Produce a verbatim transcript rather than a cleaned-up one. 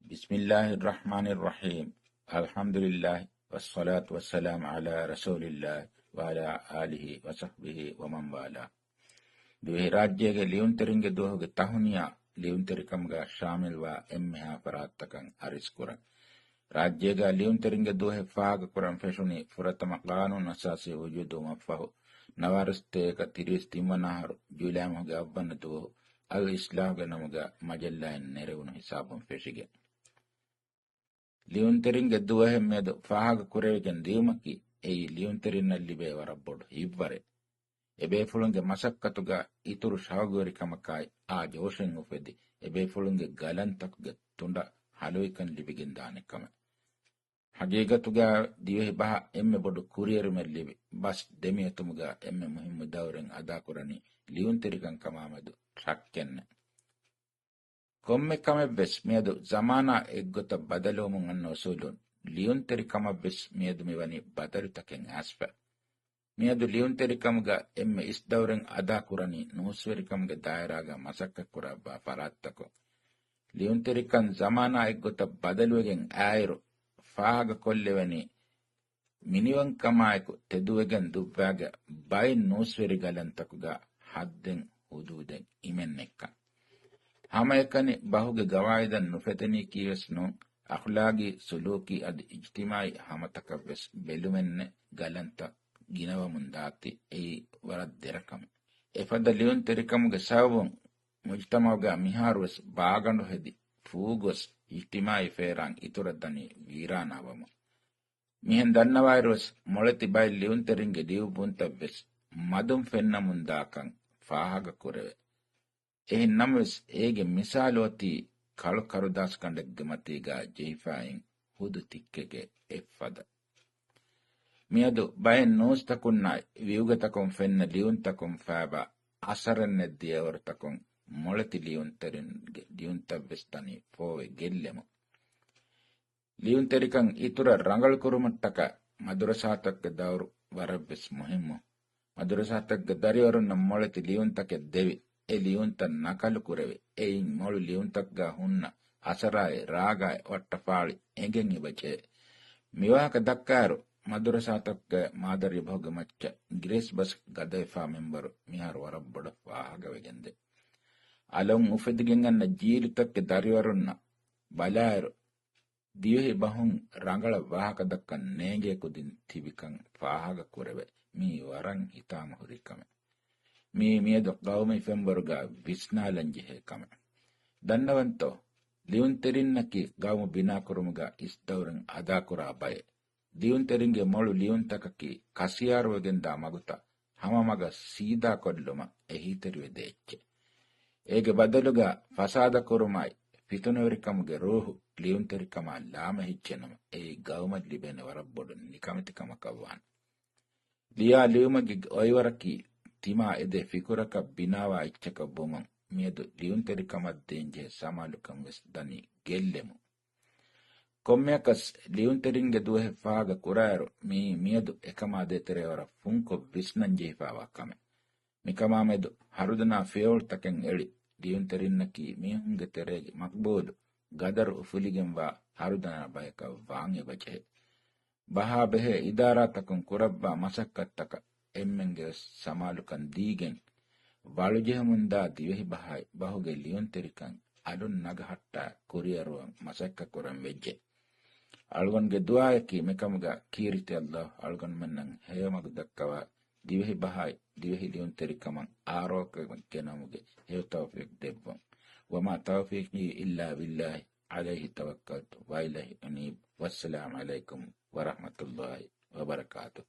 بسم الله الرحمن الرحيم. الحمد لله والصلاة والسلام على رسول الله وعلى آله وصحبه ومن والاه. ދިވެހިރާއްޖޭގެ ލިޔުންތެރިންގެ ދުވަހުގެ ތަހުނިޔާ ލިޔުންތެރިކަމުގަ ޝާމިލްވާ އެންމެހާ ފަރާތްތަކަށް އަރިސްކުރަން. ރާއްޖޭގަ ލިޔުންތެރިންގެ ދުވަހެއް ފާހަގަކުރަން ފެށުނީ ފުރަތަމަ ޤާނޫނު އަސާސީ ވުޖޫދުވުމަށްފަހު، ނަވާރަ ސަތޭކަ ތިރީސް ތިންވަނަ އަހަރު ޖުލައި މަހުގެ އަށްވަނަ ދުވަހު އަލް އިސްލާހުގެ ނަމުގަ މަޖައްލާއިން ނެރެވުނު ހިސާބުން ފެށިގެން. ލިޔުންތެރިންގެ ދުވަހެއް މިއަދު ފާހަގަ ކުރެވިގެން ދިޔުމަކީ، އެއީ ލިޔުންތެރިންނަށް ލިބޭ ވަރަށް ބޮޑު ހިތްވަރެއް. އެބޭފުޅުންގެ މަސައްކަތުގަ އިތުރު ޝައުގުވެރިކަމަކާއި އާ ޖޯޝެއް އުފެދި، އެބޭފުޅުންގެ ގަލަންތަކުގެ ތުނޑަށް ހަލުވިކަން ލިބިގެންދާނެ ކަމެއް. ހަގީގަތުގަ ދިވެހި ބަހަށް އެންމެ ބޮޑު ކުރިއެރުމެއް ލިބި، ބަސް ދެމިއޮތުމުގަ އެންމެ މުހިއްމު ދައުރެއް އަދާކުރަނީ ލިޔުންތެރިކަން ކަމާމެދު ޝައްކެއްނެތް. ކޮންމެ ކަމެއްވެސް މިއަދު ޒަމާނާ އެއްގޮތަށް ބަދަލުވަމުން އަންނަ އުސޫލުން، ލިޔުންތެރިކަމަށްވެސް މިއަދު މިވަނީ ބަދަލުތަކެއް އައިސްފަ. މިއަދު ލިޔުންތެރިކަމުގަ އެންމެ އިސް ދައުރެއް އަދާކުރަނީ ނޫސްވެރިކަމުގެ ދާއިރާގަ މަސައްކަތްކުރައްވާ ފަރާތްތަކުން. ލިޔުންތެރިކަން ޒަމާނާ އެއްގޮތަށް ބަދަލުވެގެން އާއިރު، ފާހަގަކޮށްލެވެނީ މިނިވަންކަމާއެކު ތެދުވެގެން ދުއްވާގެ ބައެއް ނޫސްވެރި ގަލަންތަކުގަ ހައްދެއް ހުދޫދެއް އިމެންނެއްކަން. ހަމައެކަނި ބަހުގެ ގަވާއިދަށް ނުފެދެނީކީވެސް ނޫން، އަޚްލާގީ، ސުލޫކީ އަދި އިޖްތިމާއީ ހަމަތަކަށްވެސް ބެލުމެއްނެތް ގަލަންތައް ގިނަވަމުން ދާތީ އެއީ ވަރަށް ދެރަ ކަމެއް. އެފަދަ ލިޔުންތެރިކަމުގެ ސަބަބުން މުޖްތަމަޢުގަ މިހާރުވެސް ބާގަނޑު ހެދި ފޫގޮސް އިޖްތިމާޢީ ފޭރާން އިތުރަށް ދަނީ ވީރާނާވަމުން. މިހެން ދަންނަވާއިރުވެސް މޮޅެތި ބައެއް ލިޔުންތެރިންގެ ލިޔުއްވުންތައްވެސް މަދުން ފެންނަމުންދާކަން ފާހަގަކުރެވޭ. އެހެން ނަމަވެސް އޭގެ މިސާލު އޮތީ ކަޅު ކަރުދާސްގަނޑެއްގެ މަތީގަ ޖެހިފައި ހުދު ތިއްކެގެ އެއްފަދަ. މިއަދު ބައެއް ނޫސްތަކުންނާއި ވިއުގަތަކުން ފެންނަ ލިޔުންތަކުން ފައިބާ އަސަރެއްނެތް ދިޔަވަރުތަކުން މޮޅެތި ލިޔުންތެރިންގެ ލިޔުންތައްވެސް ދަނީ ފޯވެ ގެއްލެމުން. ލިޔުންތެރިކަން އިތުރަށް ރަނގަޅުކުރުމަށްޓަކާ މަދުރަސާތަކުގެ ދައުރު ވަރަށްވެސް މުހިއްމު. މަދުރަސާތަކުގެ ދަރިވަރުންނަށް މޮޅެތި ލިޔުންތަކެއް ދެވި، އެ ލިޔުންތައް ނަކަލު ކުރެވި، އެއިން މޮޅު ލިޔުންތަކުގަ ހުންނަ އަސަރާއި ރާގާއި ވައްޓަފާޅި އެނގެން އެބަޖެހޭ. މިވާހަކަ ދައްކާއިރު، މަދުރަސާތަކުގެ މާދަރީ ބަހުގެ މައްޗަށް ގްރޭސް ބަސް ގަދަވެފާ މިންވަރު މިހާރު ވަރަށް ބޮޑަށް ފާހަގަވެގެންދޭ. އަލުން އުފެދިގެން އަންނަ ޖީލުތަކުގެ ދަރިވަރުންނަށް ބަލާއިރު، ދިވެހި ބަހުން ރަނގަޅަށް ވާހަކަދައްކަން ނޭނގޭ ކުދިން ތިބިކަން ފާހަގަ ކުރެވޭ. މީ ވަރަށް ހިތާމަހުރި ކަމެއް. މީ މިއަދު ޤައުމީ ފެންވަރުގަ ވިސްނާލަން ޖެހޭ ކަމެއް. ދަންނަވަންތޯ؟ ލިޔުންތެރިންނަކީ ޤައުމު ބިނާކުރުމުގަ އިސްދައުރެއް އަދާކުރާ ބައެއް. ލިޔުންތެރިންގެ މޮޅު ލިޔުންތަކަކީ ކަސިޔާރުވެގެންދާ މަގުތައް ހަމަ މަގަށް ސީދާކޮށްލުމަށް އެހީތެރިވެދޭ އެއްޗެއް. އޭގެ ބަދަލުގަ ފަސާދަކުރުމާއި ފިތުނަވެރިކަމުގެ ރޫހު ލިޔުންތެރިކަމާ ލާމެހިއްޗެއްނަމަ، އެއީ ގައުމަށް ލިބޭނެ ވަރަށް ބޮޑު ނިކަމެތިކަމަކަށްވާނެ. ލިޔާ ލިޔުމެއްގެ އޮއިވަރަކީ ތިމާ އެދޭ ފިކުރަކަށް ބިނާވާ އެއްޗަކަށް ވުމުން، މިއަދު ލިޔުންތެރިކަމަށް ދޭންޖެހޭ ސަމާލުކަން ވެސް ދަނީ ގެއްލެމުން. ކޮންމެއަކަސް ލިޔުންތެރިންގެ ދުވަހެއް ފާހަގަ ކުރާއިރު، މިއީ މިއަދު އެކަމާ ދޭތެރޭ ވަރަށް ފުންކޮށް ވިސްނަން ޖެހިފައިވާ ކަމެއް. މިކަމާމެދު ހަރުދަނާ ފިޔަވަޅުތަކެއް އެޅި، ލިޔުންތެރިންނަކީ މީހުންގެ ތެރޭގެ މަޤްބޫލު، ގަދަރު އުފުލިގެންވާ ހަރުދަނާ ބަޔަކަށް ވާން އެބަޖެހޭ. ބަހާ ބެހޭ އިދާރާތަކުން ކުރައްވާ މަސައްކަތްތަކަށް އެންމެންގެ ވެސް ސަމާލުކަން ދީގެން، ވަޅުޖެހެމުންދާ ދިވެހިބަހާއި ބަހުގެ ލިޔުންތެރިކަން އަލުން ނަގަހައްޓާ ކުރިއަރުވަން މަސައްކަތްކުރަން ވެއްޖެ. އަޅުގަނޑުގެ ދުޢާއަކީ މިކަމުގަ ކީރިތި ﷲ އަޅުގަނޑުމެންނަށް ހެޔޮމަގު ދައްކަވާ، ދިވެހިބަހާއި ދިވެހި ލިޔުންތެރިކަމަށް އާރޯކަމެއް ގެނައުމުގެ ހެޔޮ ތައުފީޤު ދެއްވުން. وما توفيقي إلا بالله عليه توكلت وإليه أنيب. والسلام عليكم ورحمة الله وبركاته.